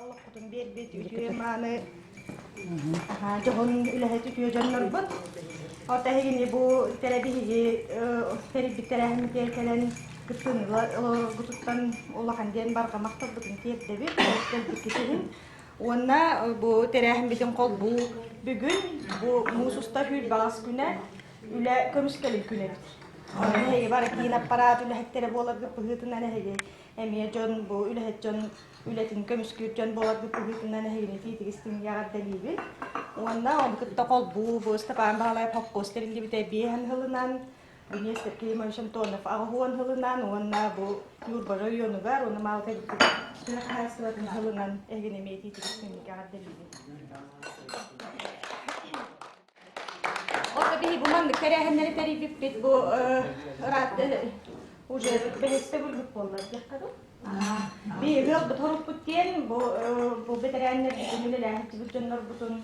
Олоххутун биэрбит үтүө мааны дьоһун үлэһит үтүө дьоннорбут. От эһигини бу тэрэбиһиги тэрийбит тэрээһиммитигэр кэлэн кыттыыны олороргутуттан улахан диэн барҕа махталбытын тиэрдэбит, кэлбиккит иһин. Уонна бу тэрээһиммитин холбуу бүгүн бу муус устар сүүрбэҕис күнэ үлэ көмүскэлин күнэ эбит. Онон эһиги бары киин аппараат үлэһиттэрэ буоларгыт быһыытынан эһиги эмиэ дьон бу үлэһит дьон үлэтин көмүскүүр дьон буоларгыт быһыытынан эһигини итиитик-истиҥник эҕэрдэлиибин. Уонна ону кытта холбуу бу Степан Баһылаев хопкуос тэриллибитэ биэһэн сылынан, Нестер Климович Антонов аҕыһуон сылынан уонна бу Ньурба оройуонугар уонна Маалыкай тыа хаһаайыстыбатын сылынан эһигини эмиэ итиитик-истиҥник эҕэрдэлиибин. Ото биһи бу маннык тэрээһиннэри тэрийбиппит бу ыраатта уже бэһистэ булбут буолла диэххэ дуу. Биһиги ыалбыт хоруппут диэн бу бу бэтэрээннэрбитин үлэлээһиччибит дьоннорбутун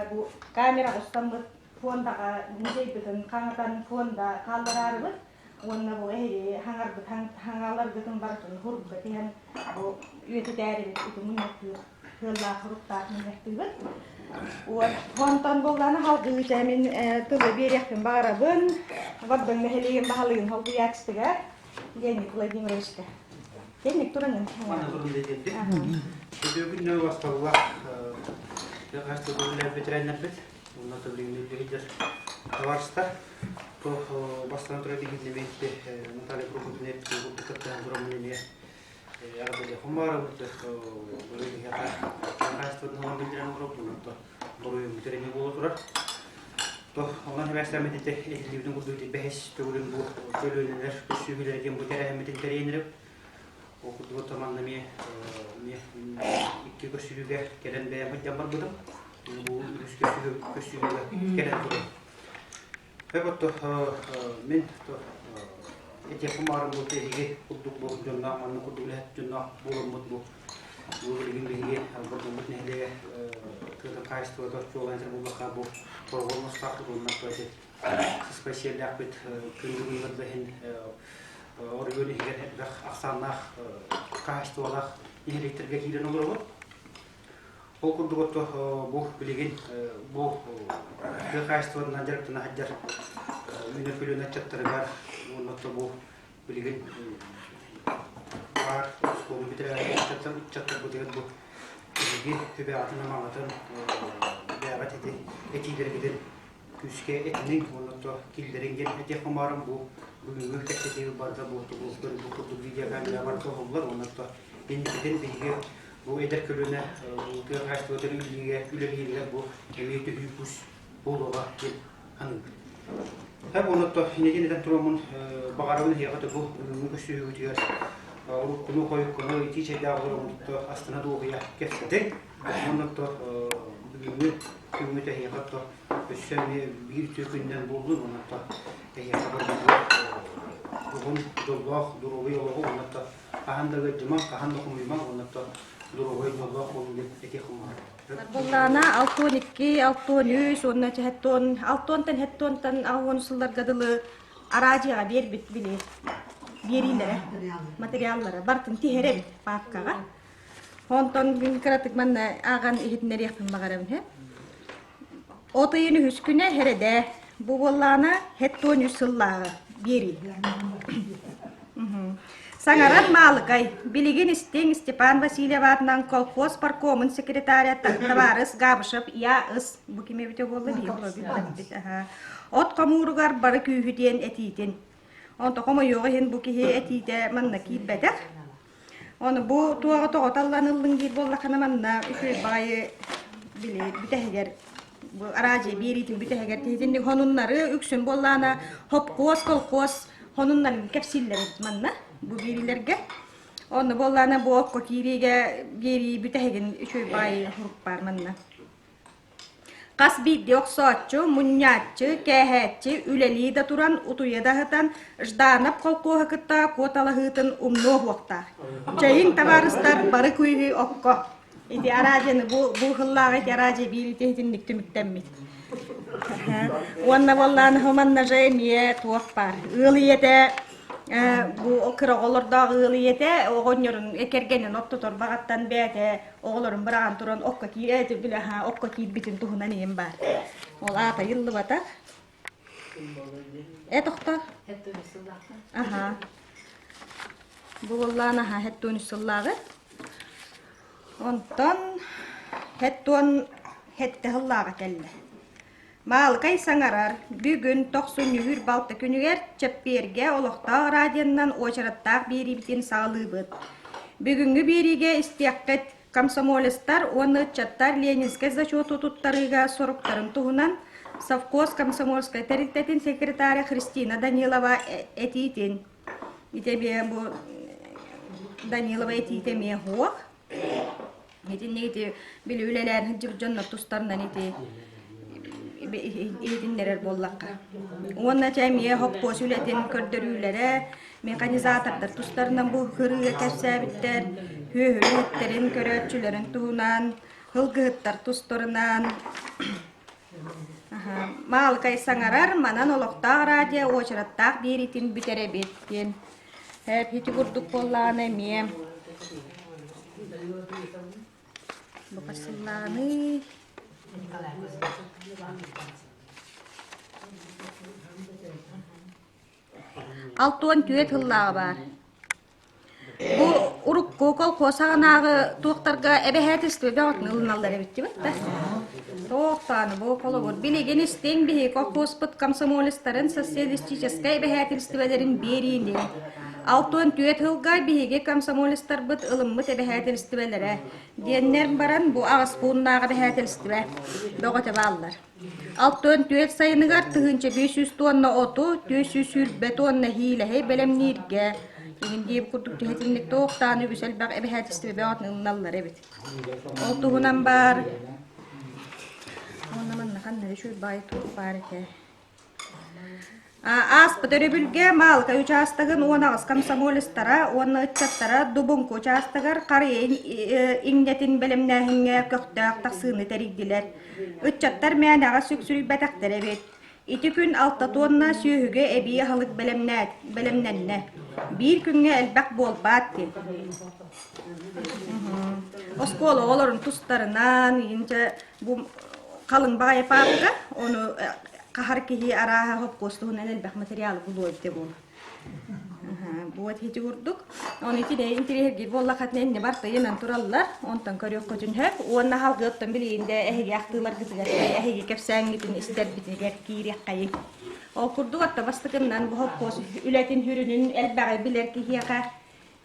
бу камераҕа устаммыт фондаҕа музейбытын хаҥатан фонда хааллараарыбыт уонна бу эһиги хаҥарбыт хаҥаларгытын барытын хурга тиһэн бу үйэтитээрибит ити мунньахтыыр Тыаллаах уруктаах мунньахтыыбыт. Онтон буоллаана халгыы мин тылы биэриэхпин баҕарабын. Вардон нэһилиэгин баһылыгын холбуйааччытыгар Леонид Владимировичка. Леонид туранын. Манна турун дэтирдик. Бүгүн нөө басталлах тыа бэтэрээннэрбит. Онно тылыгын үллэһидер товарыстар. То бастан тура дигиннемейти Наталья Прокопьевна курдук турамын эмиэ Мин этиэхпин баҕарар буолта эһиги курдук бу дьонноох маннык курдук үлэһит дьонноох буоламмыт бу бу билигин биһиги Бордоҥмут нэһилиэгэ тыатын хаһаайыстыбата чуолаан этэр буоллахха бу хороҕор мастаахпыт уонна ити сыспай сиэллээхпит күн бүгүн да иһин оройуон иһигэр элбэх ахсааннаах хаһаайыстыбалаах нэһилиэктэргэ киирэн олоробут. Ол курдук отто бу билигин бу тыа хаһаайыстыбатынан дьарыктана сылдьар үүнэр көлүөнэ ыччаттарыгар уонна отто бу билигин баар оскуола бүтэрэр ыччаттар ыччаттарбытыгар бу биһиги сүбэҕитин-амаҕытын бэйэҕит ити этиилэргитин күүскэ этиниҥ уонна отто киллэриҥ диэн этиэх баҕарым бу бүгүҥҥү кэпсэтии барыта бу бу курдук видеокамера барыта уһуллар уонна отто инникитин биһиги Бу эдэр көлүөнэ тыа хаһаайыстыбатын үлэлиигэ үлэлииригэр бу эмиэ төһүү күүс буолуоҕа диэн саныыбын. Һэ буолла инники этэн тураммын баҕарабын эһиэхэ бу бүгүҥҥү көрсүһүүгүтүгэр уруккуну хойуккуну итии чэйдээх олороммутто астына дуоһуйа кэпсэтиҥ. Уонна бүгүҥҥү күҥҥүт эһиэхэ өссө эмиэ биир үтүө күнүнэн буоллун уонна эһиэхэ уһун дьоллоох доруобуй олоҕу уонна хаһан да ыалдьымаҥ, хаһан да хомуйумаҥ уонна доруобай дьоллоох буолуҥ диэн этиэх баҕарабын. Буллаана 62, 63 уонна сэттион, алтыонтан сэттионтан аҕыс сылларга дылы араадьыйаҕа биэрбит били биэриилэрэ, материаллара барытын тиһэрэ эбит паапкаҕа. Онтон мин кыратык манна ааҕан иһитиннэриэхпин баҕарабын һэ. От ыйын үһүс күнэ Хэрэдээ. Бу буоллаҕына 73 сыллааҕы биэрии. Саҥарар Маалыкай, билигин истиҥ Степан Васильев аатынан колхоз паркомун секретаря табаарыс Габышев Я ыс бу ким эбитэ буолла биир билбэппит. От хомууругар бары күүһү диэн этиитин. Онто хомойуоҕа иһин бу киһи этиитэ манна киирбэтэх. Ону бу туоҕа тоҕо талланыллыҥ диир буоллаххына манна үчүгэй баҕайы били бүтэһигэр бу араадьыйа биэриитин бүтэһигэр тиһитинник хонуннары үксүн буоллаана хопкуос колхоз хонуннарын кэпсииллэр эбит манна бу биэриилэргэ. Онно буоллаана бу окко киириигэ биэрии бүтэһигин үчүгэй баҕайы сурук баар манна. Хас биирдии охсооччу, мунньааччы, кээһээччи үлэлии да туран, утуйа да сытан Жданов холкуоһу кытта куоталаһыытын умнуо суохтаах. Чэйиҥ, табаарыстар, бары күүһү окко. Ити араадьыйаны бу бу сыллааҕы ити араадьыйа биир ити итинник түмүктэммит. Уонна буоллаан манна же эмиэ туох баар. Ыал ийэтэ. Бу кыра оҕолордоох ыал ийэтэ оҕонньорун кэргэнин оттотор баҕаттан бэйэтэ оҕолорун быраҕан туран окко киирээти билэ окко киирбитин туһунан ийэм баар. Ол аата йыллыбата. Э тохтоо. Аха. Бу буоллаан аха хэттуон үс сыллааҕы. Онтон хэттуон хэтте сыллааҕы кэллэ. Маалыкай саҥарар, бүгүн тохсунньу балта күнүгэр чэппиэргэ олохтоох радионан уочараттаах биэриибитин саҕалыыбыт. Бүгүҥҥү биэриигэ истиэххит комсомолецтар уонна ыччаттар Ленинскэй зачету туттарыыга соруктарын туһунан совхоз комсомольскай тэрилтэтин секретаря Христина Данилова этиитин. Ити эмиэ бу Данилова этиитэ эмиэ суох. Итинник ити били үлэлээн сылдьыбыт дьоннор тустарынан ити иһитиннэрэр буоллахха. Уонна чэ эмиэ хоппуос үлэтин көрдөрүүлэрэ, механизатордар тустарынан бу кырыыга кэпсээбиттэр, сүөһүлэһиттэрин, көрөөччүлэрин туһунан, сылгыһыттар тустарынан Маалыкай саҥарар, манан олохтоох радио уочараттаах биэриитин бүтэрэбит диэн. Ити курдук буоллаҕына эмиэ бу хасыллааный 64 сыллааҕа баар. Бу урукку колхоз саҕанааҕы туохтарга эбэһээтэлистибэ бөҕөтүн ылыналлар эбит дии да. Туохтааны бу холобур билигин истиҥ биһиги колхозпут комсомолецтарын социалистическай эбэһээтэлистибэлэрин биэриини 64 сылга биһиги комсомолецтарбыт ылыммыт эбэһээтэлистибэлэрэ диэннэр баран бу аҕыс пууннаах эбэһээтэлистибэ бөҕөтө бааллар. 64 сайыныгар 1500 туонна оту, 420 туонна хиилэһи бэлэмнииргэ иһин диэбит курдук түһэтинник туохтаан үгүс элбэх эбэһээтистибэ бөҕөтүн ылыналлар эбит. Ол туһунан баар уонна манна ханна үчүгэй баай туох баар этэ. Ааспыт өрөбүлгэ Маалыкай учаастагын 18 комсомолецтара уонна ыччаттара Дубуҥку учаастагар харыйа иҥнэтин бэлэмнээһиҥҥэ көхтөөх тахсыыны тэрийдилэр. Ыччаттар мээнэҕэ сүксүрүйбэтэхтэр эбит. Ити күн алта туонна сүөһүгэ эбии аһылык бэлэмнэннэ. Биир күҥҥэ элбэх буолбаат диэн. Оскуола оҕолорун тустарынан, инчэ бу халыҥ баҕайы паапка, ону хаһар киһи арааһа хопкуос туһунан элбэх материалы булуо эбитэ буолуо. Бу ити курдук. Ону ити интириэһиргиир буоллаххытына инни бартыйынан тураллар. Онтон көрүөххүтүн сөп. Уонна халгы оттон билигин да эһиги ахтыыларгытыгар эһиги кэпсээҥҥитин истэрбитигэр киириэххэйиҥ. Ол курдук отто бастакыннан бу хопкуос үлэтин хүрүнүн элбэҕи билэр киһиэхэ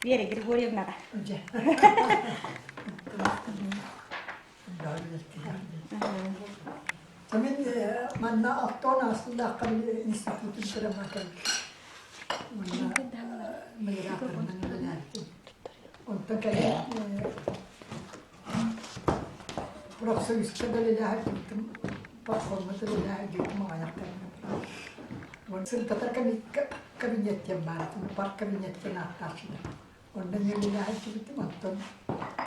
Вера Григорьевнаҕа. Мин манна оттоон ааспылаахха институтун көрөммөтөм. Манна үлэлээбитим. Онтон кэлин профсоюзка да үлэлээһин паркомҥа да үлэлээһин аҕыйах кэмҥэ. Сырдатар кабинет диэн баар, парк кабинет диэн ааттааччылар. Онно эмиэ үлэлээһин онтон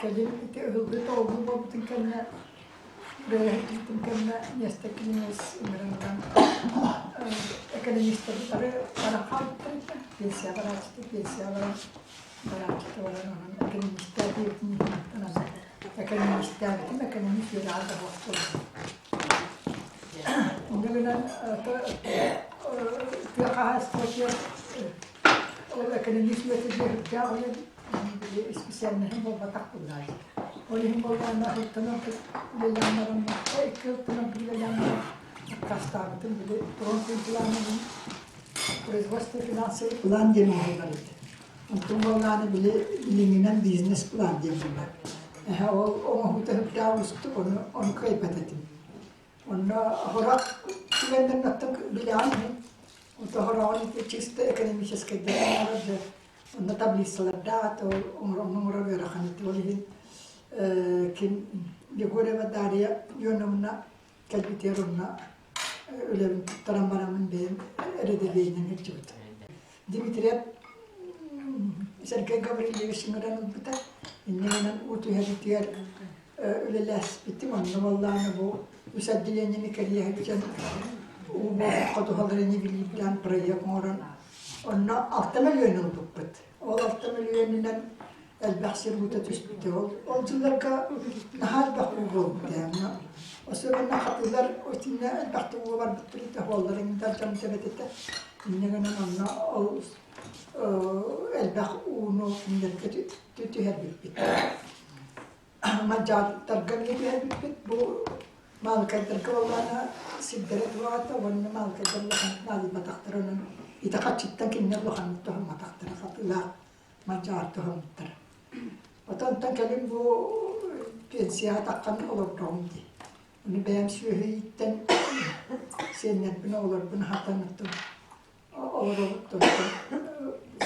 кэлин ити ыһыллыы-тоҕуллуу буолбутун кэннэ үлэлэһэрбитин кэннэ миэстэ кинээс ыҥыран ылан экономистары бары баран хаалбыттар этэ. Пенсия барааччыта пенсия баран, барааччыта баран онон экономистар диэбитин иһин аны экономистаабытым экономист үөрэҕэ да суох буолла. Инньэ гынан тыа хаһаайыстыбатыгар Ол экономист үлэтэ дьиэһүктээх үлэ исписээлинэһим буолбатах быһыылаах. Ол иһин буоллаҕына ыһыктан ордук үлэлээн баран икки ыһыктан ордук үлэлээн баран аккаастаабытым. Били фронтун планын производство финансовый план диэн оҥоһуллар эбит. Онтон буоллаҕына били билиҥҥинэн бизнес-план диэн буолар. Эһэ ол оҥоһуута сүрдээх уустук, ону ону кыайбат этим. Онно хорох түгэннэрин оттон билэҕин иһин, хороҕун чисто экономическайдары оҥорор дьэ онно таблицалардаах онно оҥорор ыарахан этэ. Ол иһин ким Егорова Дарья Ионовна кэлбитигэр онно үлэбин туттаран бараммын бэйэм эрэдэбиэйинэн илдьибитим. Дмитриев Сергей Гаврильевич ыҥыран ылбыта. Инньэ гынан уу түһэритигэр үлэлэспитим. Онно буоллаҕына бу үс отделениены кэрийэ сылдьан уу буолбут ходуһаларын билиирдээн проект оҥорон. Онно 6 мөлүйүөн ылбыппыт. Ол 6 мөлүйүөнүнэн элбэх сир уута түспүтэ. Ол, ол дьылларга наһаа элбэх уу буолбута. Особенно хатыылар итиннэ элбэхтик уу барбыттар этэ, уолларын дьон эбит этэ. Инньэ гынан онно ол элбэх ууну кинилэргэ түһэрбиппит. Мадьааттарга эмиэ түһэрбиппит. Бу Маалыкайдарга буоллаҕына сирдэрэ тураата уонна маалыкайдар улаханнык наадыйбатахтара онон ити харчыттан кинилэр улаханнык туһамматахтара хатыылаах мадьаар туһаммыттара. Отонтон кэлин бу пенсияҕа таххан олордоҕум дии. Ону бэйэм сүөһү ииттэн сиэннэрбин оҕолорбун аһатан оттон олоробут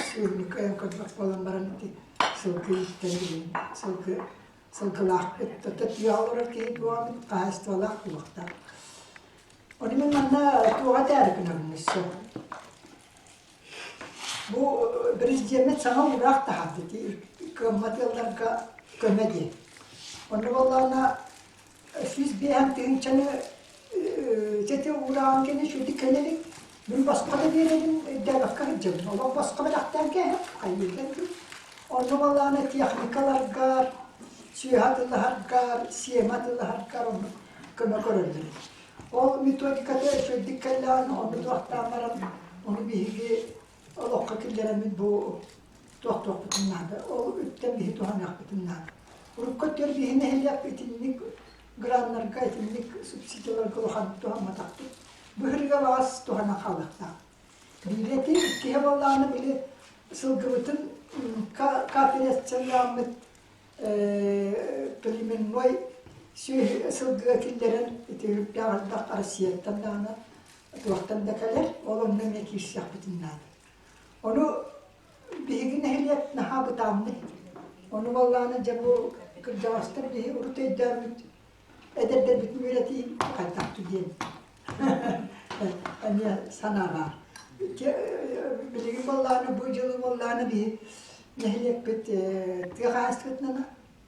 сүөһүнү кыайан көрбөт буолан баран ити сылгы ииттэн билин сылгы сылгылаахпыт тото тыа олорор киһи буоламмыт хаһаайыстыбалаах буолуохтаах. Ону мин манна туоҕа этээри гынабын өссө. Бу президеммит саҥа уураах таһаарда ити кыаммат ыалларга көмө диэн. Онно буоллаҕына 105 тыһыынчаны ити уурааҕын кэннэ үчүгэйдик кэлэ илик. Мин босхо да биэрэбин өйдөөбөккө сылдьабын. Олох босхо бэлэхтээн кээһэм, хайыырдан күн. Онно буоллаҕына техникаларгар, сүөһү атыылаһаргар, сиэмэ атыылаһаргар оннук көмө көрөллөр. Ол методиката үчүгэйдик кэллэҕинэ, ону туохтаан баран, ону биһиги олоххо киллэрэммит бу туохтуохпутун наада. Ол үптэн биһи туһаныахпытын наада. Урукку өттүгэр биһи нэһилиэк итинник граннарга, итинник субсидияларга улаханнык туһамматахпыт. Быһырыга баҕас туһанан хаалыахтаах. Биирэ ити, иккиһэ буоллаҕына били сылгыбытын кооперациялааммыт племенной сүөһү сылгыга киллэрэн ити үрдээх элбэх Россияттан даҕаны туохтан да кэлэр, ол онно эмиэ киирсиэхпитин наада. Ону биһиги нэһилиэк наһаа бытааммыт. Ону буоллаҕына дьэ бу кырдьаҕастар биһи урут өйдөөммүт эдэрдэрбитин үөрэтии хайдах диэн эмиэ санаа баар. Билигин буоллаҕына бу дьылы буоллаҕына биһи нэһилиэкпит тыа хаһаайыстыбатынан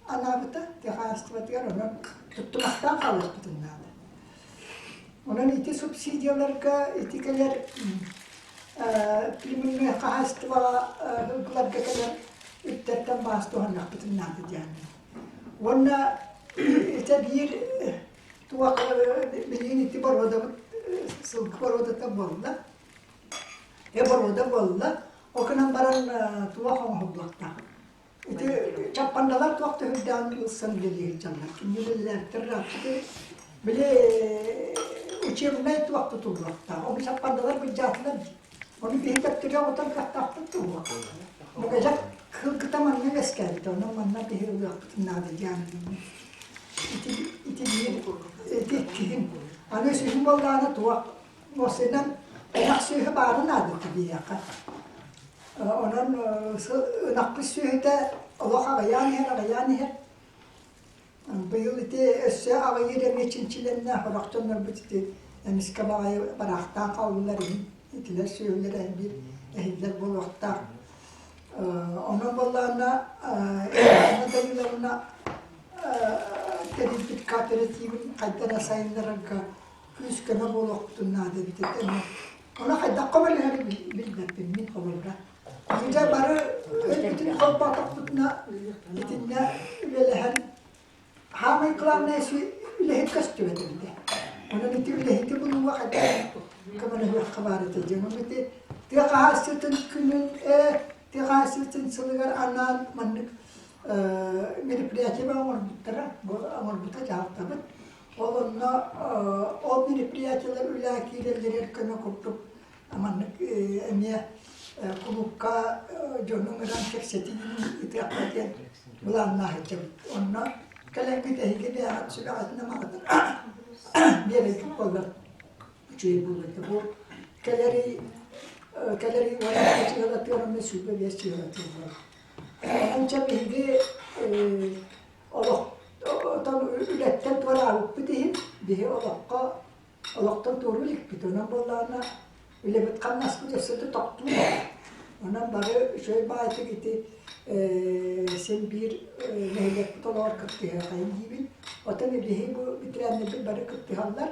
анаабыта тыа хаһаайыстыбатыгар онон туттумахтаан хаалыахпытын наада. Онон ити субсидияларга ити кэлэр племенной хаһаайыстыбаҕа ылгыларга кэлэр үптэртэн баас туһаныахпытын наада диэн. Уонна ити биир туох билигин ити боруодабыт сылгы боруодата буолла. Э боруода буолла. Ол гынан баран туох оҥоһуллуохтаах. Ити чаппандалар туох төһүрдээн ылсан үлэлиир дьоннор. Кинилэр үлэлээбиттэр ырааппыты били учебнай туох тутуллуохтаах. Ону чаппандалар былдьаатылар дии. Ону биһи төптөрү оҕотор кыахтаахпыт дуо? Мөкөдьөк кылгыта манна үөскээбитэ, онон манна биһи ылыахпытын наада диэн ити ити биир ити иккиһин. Аны үсүһүн буоллаҕына туох муосинан ынах сүөһү баарын наада биһиэхэ. Онон ынахпыт сүөһүтэ олох аҕыйаан иһэр, аҕыйаан иһэр. Быйыл ити өссө аҕыйыыр эмиэ чинчилэннэ, сорох дьоннорбут ити эмискэ баҕайы бараахтаан хааллылар иһин итилэр сүөһүлэрэ биир эһиллэр буолуохтаах. Онон буоллаҕына Ивановна Даниловна тэрийбит кооперативын хайдах эрэ сайыннарарга күүс-көмө буолуохпутун наада эбит этэ. Ону хайдах көмөлөһөрү билбэппин мин холобура. Дьэ бары өйбүтүн холбоотохпутуна итиннэ үлэлэһэн хаамай главное үлэһит көстүбэт эбитэ. Онон ити үлэһити булууга хайдах көмөлөһүөххэ баар этэ диэн. Ону ити тыа хаһаайыстыбатын күнүн тыа хаһаайыстыбатын сылыгар анаан маннык мероприятие оҥорбуттара, оҥорбута дьаһалтабыт. Ол онно ол мероприятиелар үлэ киирэллэригэр көмө курдук маннык эмиэ кулуупка дьону ыҥыран кэпсэтии ыытыахха диэн былааннаах сылдьабыт. Онно кэлэҥҥит эһиги бэйэҕит сүбэҕитин-амаҕытын биэрэргит буоллар үчүгэй буолуо этэ. Бу кэлэри кэлэри уонна чыһылатыар онно 25 чыһылатыар буолар. Онча биһиги олох отон үлэттэн туораабыппыт иһин биһи олоххо олохтон туоруу иликпит. Онон буоллаҕына үлэбит хамнаспыт өссө да тохтуур. Онон бары үчүгэй баҕайытык ити син биир нэһилиэкпит олоҕор кыттыһыахайын диибин. Оттон биһи бу ветераннарбыт бары кыттыһаллар.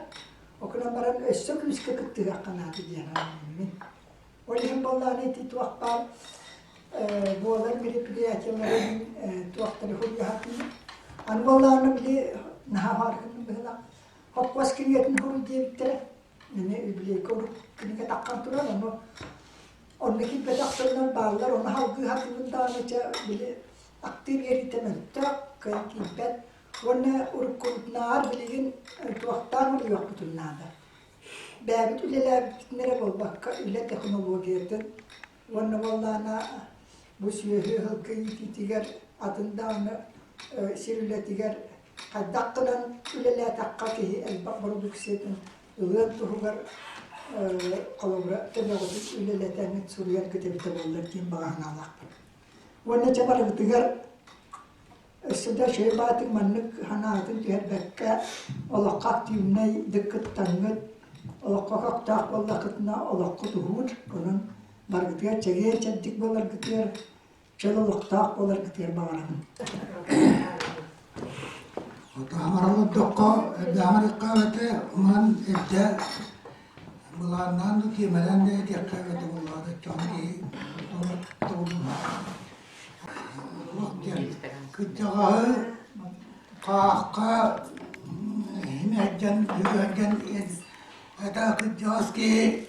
Ол гынан баран өссө күүскэ кыттыһыахха наада диэн мин. Ол иһин буоллаҕына ити туох баар буолар мероприятиеларын туохтары суруйаһатыыбын. Аны буоллаҕына били наһаа бааргын быһыылаах хоппуос кинигэтин суруй диэбиттэрэ. Мини библиотека урут кинигэ таххан турар, ону онно киирбэтэх дьоннор бааллар, ону салгыы сатыыбын даҕаны чэ били актыы биэриитэ мөлтөх, кыайан киирбэт. Уонна уруккубутунааҕар билигин туохтаан уруйуохпутун наада. Бэйэбит үлэлээбиппитин эрэ буолбакка, үлэ технологиятын уонна буоллаҕына бу сүөһү сылгы иитиитигэр атын даҕаны сир үлэтигэр хайдах гынан үлэлээтэххэ киһи элбэх бородууксуйатын ылыан туһугар холобура төбөҕүтүн үлэлэтэҥҥит суруйаргыт эбитэ буоллар диэн баҕа санаалаахпын. Уонна чэ барыбытыгар Өссө да үчүгэй баатык маннык санаатын түһэрбэккэ, олоххо активнай дыккыттаҥҥыт, олоххо көхтөөх буоллаххытына олоххут уһуур, онон барыгытыгар чэгиэн-чэбдик буоларгытыгар, чөл олохтоох буоларгытыгар баҕарабын. Отаамаран олордоххо, эрдээҕэр эбэтэ онон эрдэ былааннаан да тиэмэлээн да этиэххэ эбэтэ буоллаҕына дьон киһи Кырдьаҕаһы хаахха иһимэрдэн, үгэрдэн это кырдьаҕас киһи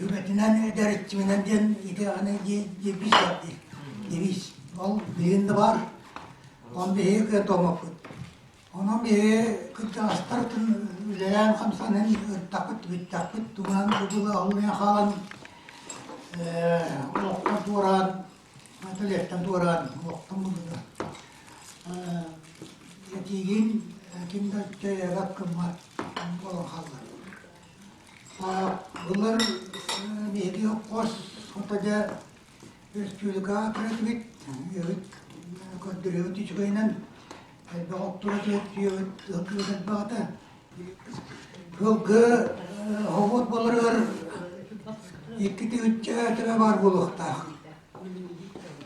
үгэтинэн эдэриччиминэн диэн итэҕэни девиз диир девиз ол билигин да баар он биһиги кыа туомаппыт Онон биһиги кырдьаҕастар үлэлээн хамсанан ыттахпыт, бүттэхпит, тугунан бу хаалан олохтон туораан, төлөттөн туораан олохтон буллуга. Этиигин ким да өйөөбөт гыммат буолан хаалла. Былыр биһиги хос хото дьэ республикаҕа кирэдибит, көрдөрүөбүт үчүгэйинэн элбэх оттура түөт ылгы элбэҕэтэ. Ылгы хобот боларыгар икки тыһыынча төбө баар буолуохтаах.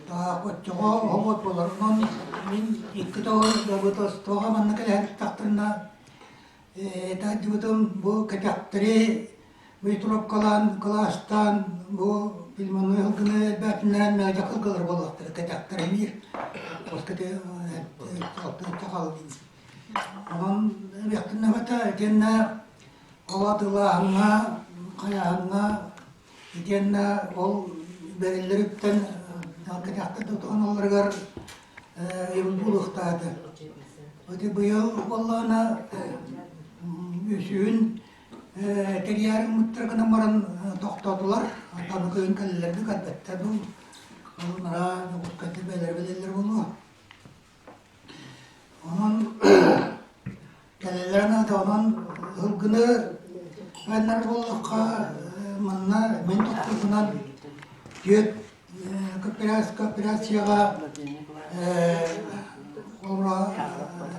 Таах оччоҕо хобот болар. Онон мин икки тоҕо добытостоҕа манна кэлэһэн тахтарына Этаадьыбытым бу кэтэхтэри метровкалаан, кылаастаан бу пельменной сылгыны элбээтиннэрэн мээдьэ сылгылар буоллахтара кэтэхтэр эмиир оскати алтыачча хаалдым. Онон эбиэхтиннэбэтэ итиэннэ ол атыылааһыҥҥа, хайааһыҥҥа итиэннэ ол бэриллэриттэн кэтэхтэр тутуһаналларыгар өйөбүл буолуохтаах этэ. Ити быйыл буоллаҕына үсүһүн тэрийээри гыммыттар гынан баран тохтоотулар. Аны кыһын кэлэллэргэ кэлбэттэр дуу. Ол нара Дьокуускайга бэйэлэрэ билэллэр буолуо. Онон кэлэллэрин онон ылгыны айаннар буоллахха манна мин тохтуутунан түөрт кооперацияҕа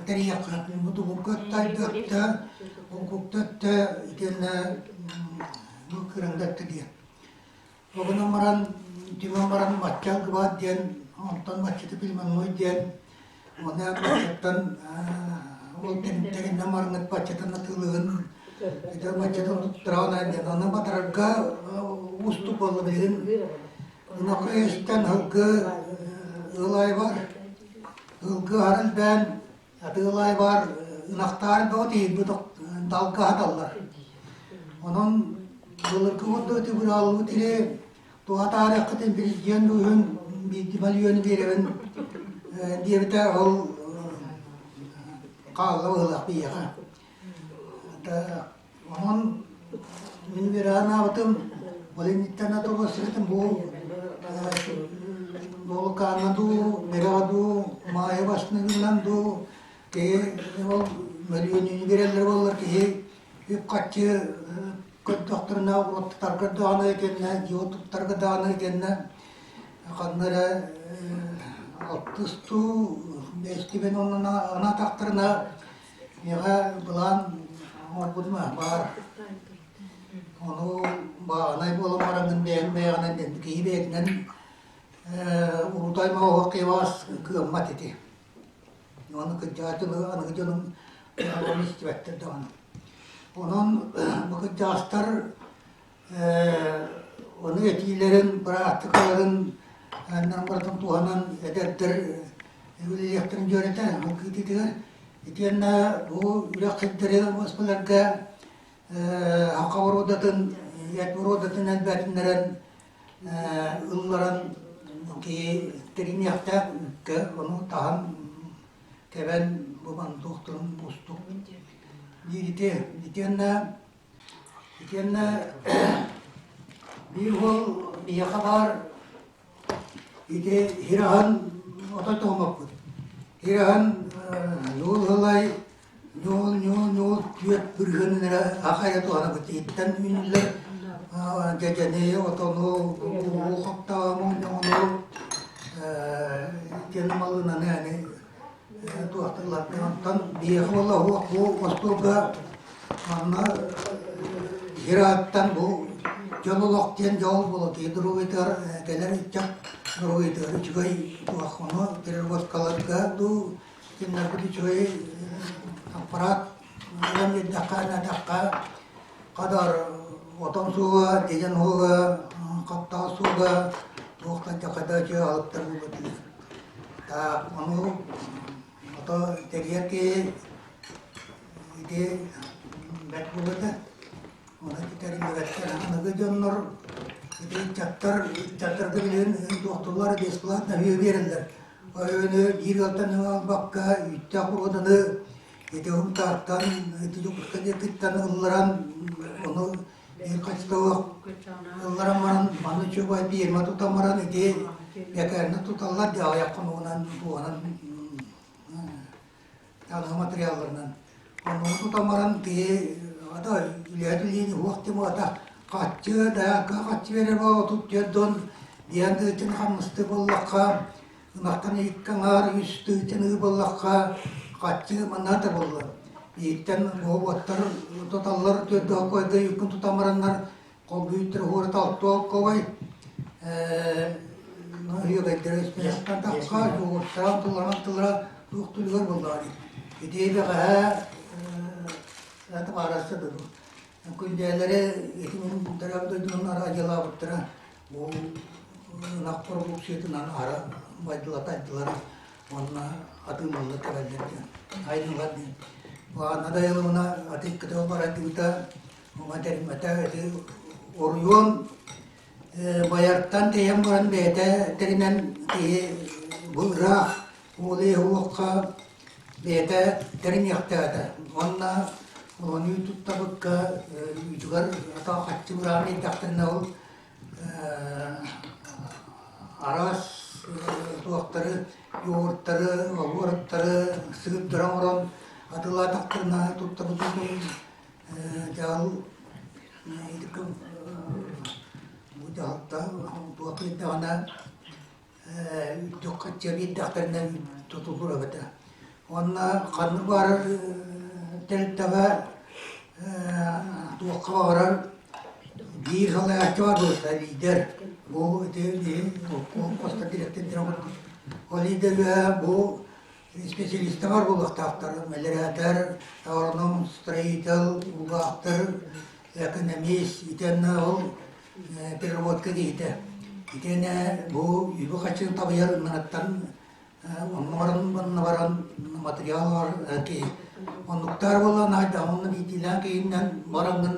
тэрийиэххэ мутугурга тайдыахта, оҥкукта өттө итиэннэ кыранда өттө диэн. Ол гынан баран, түмэн баран бачча кыбаат диэн, онтон баччата пельменной диэн, уонна баччаттан ол тэриннэ марнык баччатан атыылыгын ити баччатан туттараҕын диэн, аны батарарга уустук буолла билигин Ынах эстэн ылгы ылай бар, ылгы аһар элбээн, атыылай бар, ынахтаар бөҕө тиийбит далга аһаталлар. Онон былыргы курдук ити бырааллыбыт ири туһа таарыаххытын президент быыһын биирдии мөлүйүөнү биэрэбин диэбитэ ол хаалла быһыылаах биһиэхэ. Онон мин үөрэҕин ол инниттэн атылласыытым бу Буолукааҥҥа дуу, Мэрэҕэ дуу, Маайа Басныгынан дуу киһи ол мөлүйүөнүнү биэрэллэр буоллар киһи үп-харчы көрдөхтөрүнэ уоттарга даҕаны итиэннэ дьиэ туттарга даҕаны итиэннэ ханна эрэ алтыстуу бэстибэн оннуна анаатахтарына Миэхэ былаан оҥорбутум баар. Ону бааһынай буолан бараҥҥын бэйэҥ бэйэҕинэн киһи бэйэтинэн урутаайма оһох киһи кыаммат ити. Ону кырдьаҕас аныгы дьонум ону истибэттэр даҕаны. Онон бу кырдьаҕастар Ону этиилэрин, быраактыкаларын барытын туһанан эдэрдэр үлэлиэхтэрин дьүөрэтэ кыытыытыгар. Итиэннэ бу үрэх сирдэри госполарга саха боруодатын, эт боруодатын элбэтиннэрэн ылларан киһи тэриниэхтээх үккэ ону таһан тэбэн бу туохтарын устук диирити итиэннэ итиэннэ биир уол биһиэхэ баар ити хираһан отой тоһумаппыт хираһан ньуул ылай ньуул ньуул ньуул түөрт бырыһыанын эрэ аха эрэ туһанабыт иһиттэн үүнүллэр дьэдьэни отону уу хаптаҕы мунньоҕуну диэн малыынаны аны туохталлар онтон биһиэхэ буолла бу остуолга манна Ирааттан бу дьон олох диэн дьол буолар киһи доруобуйатыгар кэлэр ыччат доруобуйатыгар үчүгэй туох ону переработкаларга дуу кинилэрбит үчүгэй аппарат ылан биэрдэххэ наадахха хадар отон суоҕа дьэдьэн суоҕа хаптаҕас суоҕа туохтан дьахада үчүгэй аһылыктар буолбатылар так ону ото тэрийэр киһи ити бэрт буолуо Оны тэриллибэттэр аныгы дьоннор ити ыччаттар ыччаттарга билигин туохтуллар бесплатно үһү биэрэллэр Өйөнү биир ыалтан албакка үүттээх боруоданы ити Һунтаартан ити Дьокуускай диэкиттэн ылларан ону биир хаччылаах ылларан баран маны үчүгэй пиэрмэ тутан баран ити бэкээринэ туталлар дии аҕыйах хонугунан туоһунан аныгы материалларынан оннугу тутан баран киһи ата үлэһит үлэни уох тимата хаччы да хаччы берер 34 дон диэн тыытын хамнасты буоллахха ынахтан икки аҥаар үс тыытын ыы буоллахха хаччы манната буолла бииртэн уоттар туталлар төрдө койго юккун тутан бараннар холбуйуттар уората алтуол Үөгэйдэрэ тахха дьоҕуртаан тылларан тыллара туох тылыгар буоллаҕа ити бэҕэһээ табаарыста дуу күндээлэри ити мин төрөөбүт дойдунан араадьыйалаабыттара бу ынах продукциятынан аһара байдылатайдылар уонна атыылыыллар кэлэллэр диэн айдылар диэн Баҕана дайылыбына аты иккитэ барайдыбыта уҥа тэриммэтэ ити оройуон Байартан тэйэн баран бэйэтэ тэринэн киһи бу ыраах уолуйа-уохха бэйэтэ тэриниэхтээтэ. Уонна ону туттабыкка үүтүгэр атах хаччы быраан ииттэхтэринэ ол араас туохтары, йогуртары, оҕуруоттары сыырдара оҥорон атыылаатахтарына туттабыт дьаһал Бу дьаһалта туох ыйдаҕына дьоккаччы биэрдэхтэринэ тутуллар эбитэ. Уонна ханнык баарар тэрилтэҕэ туохха баҕарар биир салайааччы баар буолуохтаах лиидэр. Бу ити хостор дириэктэрдэрэ курдук. Ол лиидэр бу Специалистар бар буолуохтаахтар, мэлэрээтэр, агроном, строитель, бухгалтер, экономист, итиэннэ ол переработка киһитэ. Итиэннэ бу үбү-харчыны табыйар ыныраттан онно баран, манна баран материал бар киһи. Оннуктар буолан айдаҕын онно биирдиилээн киһиннэн бараҥҥын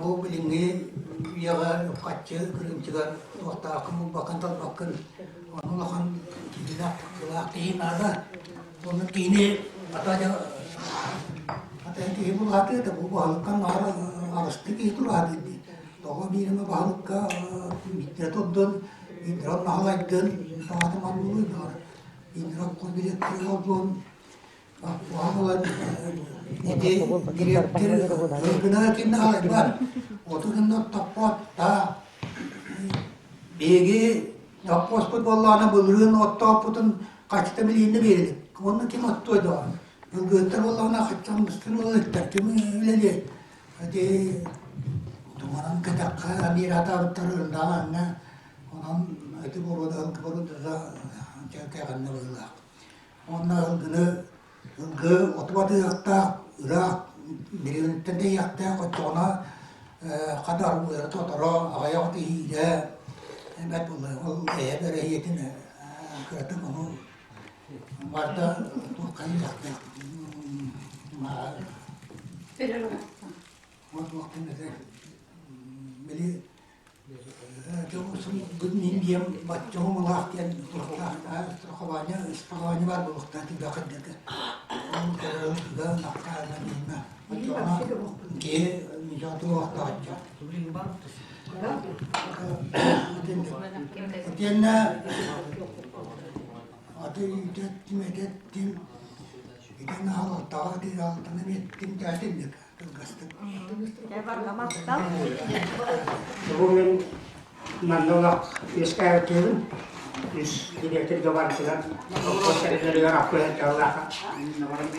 бу билиҥҥи үйэҕэ үп-харчы кырыымчыгар туохтааххын булбаккын талбаккын Ону улахан киһилээх тахсыылаах киһи наада. Онно киһини ата ата киһи булаатыа да бу баһылыкка наар аҕыстыы киһи тураатый дии. Тоҕо биир эмэ баһылыкка биирдэ турдун, биирдэ наһалайдын, саҥата манныгый баар. Биирдэ хос дириэктэр олдун, ити дириэктэр ылгына ким наһалайбат, оту гынна оттоппот, та Биһиги Оппуоспут буоллаҕына былырыын оттооппутун хаччыта билииннэ биэрэлик. Уонна ким оттуой доҕор? Былгыаттар буоллаҕына хаччаммыстын ылыттар, ким үлэлиэ? Ити туманан кэтэххэ биир атаабыттар ырдаҕа анна. Онон ити боруода ылгы боруодата кэҕиннэ быһыылаах. Уонна ылгыны ылгы оту батыахтаах, ыраах билигинтэн тэйиэхтээх, оччоҕуна. Хата арбыыра тоторо, аҕыйах тиһиирэ бэрт буолла. Ол эһэ бэрэһиэтин кыратык ону барда туоххайыахтаах били Мин диэм баччоҕум-улаах диэн страхование страхование баар буолуохтаах тыга хайдата. Ол кыра нахха диэмэ. Оччоҕуна киһи ничего туохтаачча. Итиэннэ аты үүтэттим, этэттим, итиэннэ халалтаҕа алтаны эттим тээтинник кылгастык. Бу мин манна олох үөскээбит үс директор добарытыгар совхоз тэрилэригэр аппыһаталлааха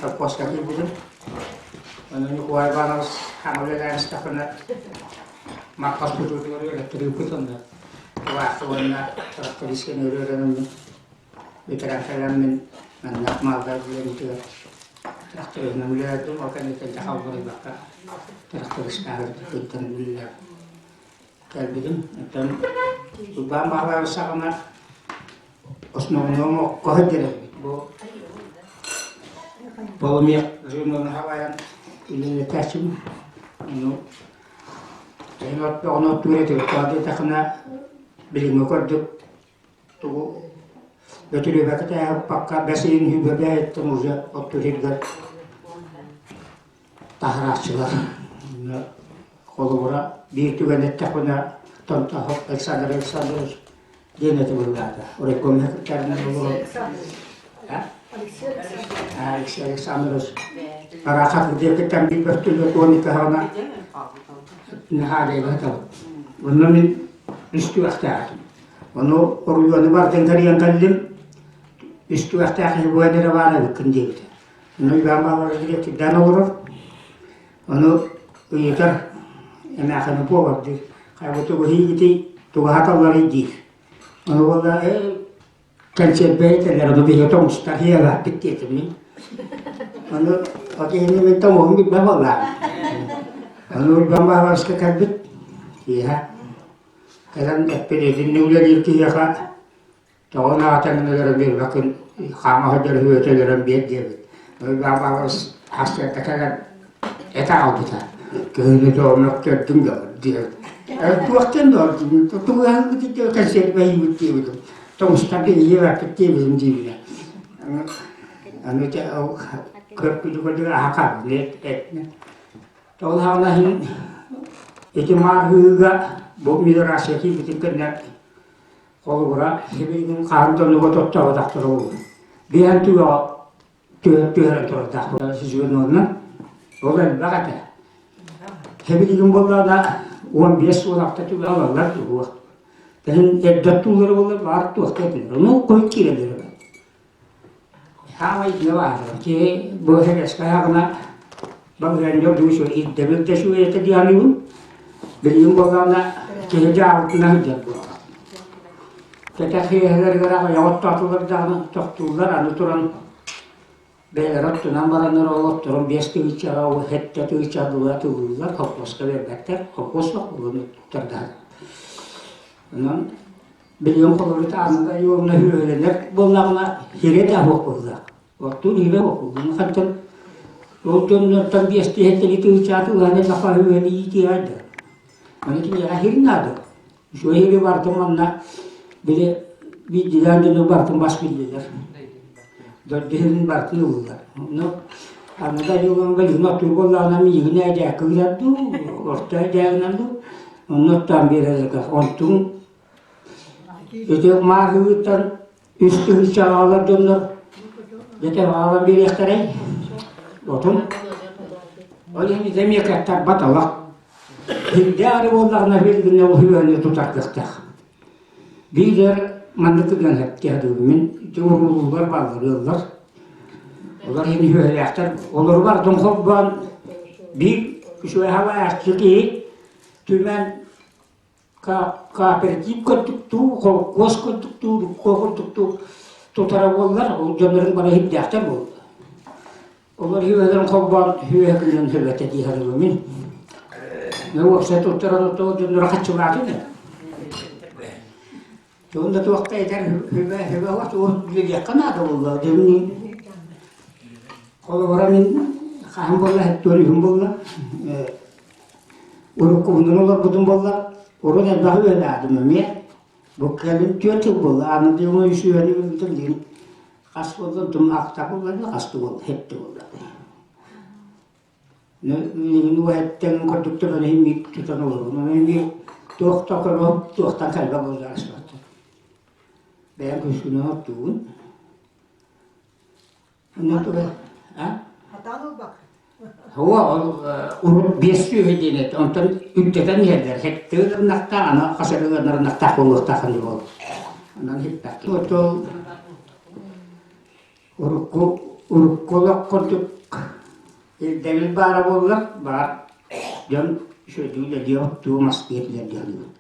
совхозка киирбитим. Ону Ньукулай Иванович хаҥа үлэлээн истэхпинэ Маркос тутуутугар үөрэттэрибит онно Тулаахы уонна трактористка нөрүөрэнэммин ветеранкалармын манна малдар үлэлиитигэр тракториһынан үлэлээбитим. Ол кэнниттэн дьэ халбарыйбакка трактористаабыт кыттан үлэлээн кэлбитим. Оттон Уйбаан Баһылаабыс саҕана основном окко сылдьар эбит. Бу полумех журналын халайан үлэлэтээччим. Ону Киһи оттоҕуна оттуур этибит. Тоҕо диэтэххинэ билиҥҥи курдук тугу бөтүрүөбэккэ тээһэппакка бэс ыйын үһүбэбээйиттэн уже оттуур сиргэр таһарааччылар. Холобура, биир түгэн эттэхпинэ Томтоһов Александр Александрович диэн этэ быһыылаата. Райком секретарынан олорон Алексей Александрович Арахат диэкиттэн биир бөртөлүөт 12 хаҕына наһаадайба табыт. Онно мин үс түгэхтээхтим. Ону оройуону бардын кэрийэн кэллим. Үс түгэхтээх киһи буойан эрэ баар эбиккин диэбитэ. Ону Иван Павлович дириэктирдээн олорор. Ону ыйытар эмээхини буолар диир. Хайа тугу иһиигитий, тугу аһаталларый диир. Ону буолла ээ кэнсиэрбэйи кэлэр, ону биһиги тоҥустар иһиэбэппит диэтим мин. Ону от иһини мин тоҥуһум билбэ буоллаҕым. Ону Уйбаан Баһылайска кэлбит киэһэ. Кэлэн эппит итинник үлэлиир киһиэхэ Тоҕо наатаҥын өлөрөн биэрбэккин, хаама сылдьар үһүөтэ өлөрөн биэр диэбит. Уйбаан Павлович сарсыарда кэлэн этэ аҕалбыта. Кыһыны тоҕо мөхтөрдүҥ да диэбит. Туохтан да тугу кэнсиэрбэйиибит диэбитим. Тоҥустарга иһиэбэппит диэбитим диибинэ. Аны көрбүтү аһа хаалбыт этне. Ол аҕана иһин ити маарыыга бу миграция киирбитин кэннэ Холобура, сибилигин хаһан да оннуга тоттооботохторо буолуо. Биһэн түгэҕэ түһэрэн турардаах сезонунан. Ол элбэх этэ. Сибилигин буоллаҕына 15 уон түгэ алаллар туһуох. Тэһин эрдэ туулары буоллар баар туохта этилэр. Ону кой киирэллэр эбит. Хаамай не баар. Ки бу хереска балыганньор дуусу ирдэбил да сүөйэтэ дианыбын. Билигин буоллаҕына киһи дьаабытынан сылдьар буолла. Кэтэх иэһэлэригэр аҕыйах оттоотулар даҕаны тохтууллар, аны туран бэйэлэрэ оттунан бараннар ол отторун 5 тыһыынчаҕа, 7 тыһыынчаҕа дылы атыылыыллар, холкуоска биэрбэттэр, холкуос суох буолан туттардаһар. Онон билигин холобур Анна Ионовна үөрэнэр буоллаҕына сирэ да суох быһыылаах. Оттон иһирэ окуллун хантан ол дьоннортон биэстиһэттэри тыычааты ылан элбэх үһүөн иитиэҕэй да. Аны киниэхэ хир наада. Үчүгэй хири бартын манна били биирдиилээн дьону бартын бас биллилэр. Дойду хирин бартын ыллылар. Ону аны да юлан билигин оттуур буоллаҕына миигин ээдээккэ ыытар дуу, орто ээдээгинэн дуу, онно оттоон биэрэллэр. Онтуҥ ити мааһыыттан Үс тыһыынча аҕалар дьоннор дьэ аҕалан биэриэхтэрэй? Отун. Ол иһин ити эмиэ кыаттарбат олох. Сирдээҕи буоллаҕына билигин үһүөнү тутар кыахтаах. Биир маннык гынан сөптөөх мин ити уруулар бааллар ыаллар. Олор иһин үһүөлээхтэр. Олору бардын холбоон биир үчүгэй халааччы киһи түмэн кооператив курдук дуу, холкуос курдук дуу, рукко курдук дуу тутара буоллар, ол дьоннорун бары иһирдээхтэр буолла. Олор үһүөлэрин холбоон үһүө гынан сөбөтө дии саныыбын мин. Уопсай туттаран оттоо дьонноро хаччылаатын ээ. Тугун да туохта этэр хүбэ хүбэ вот билиэххэ наада буолла. Дьонни холобура мин хаһан буолла хэттуон буолла уруккубунан олорбутум буолла урут элбэх үөлээтим эмиэ бу кэлин түөрт сыл буолла аны дьоҥҥо үс үөһэни өлбүтүм диэн хас буолла тум ахта буолла хас буолла хетте буолла Билигин уһэттэн курдук төбөнү миик тутан олорун. Оны миик туох да көрө туохтан кэлбэ буолар суохтар. Бэйэм күскүнэн оттугун. Онно туга а? Хатаан ылбак. Хуа ол урут биэс сүөһү диэн эт. Онтон үрдэтэн иһэллэр. Хеттыыр ынахтаах, ана хасырыганар ынахтаах буолуохтаах аны бол. Онон хиппэк. Отол Урукку урукку олох курдук ирдэбил баара буоллар, баар дьон үчүгэйдик үлэлиэ, оттуу, мастыы этилэр дии саныыбыт.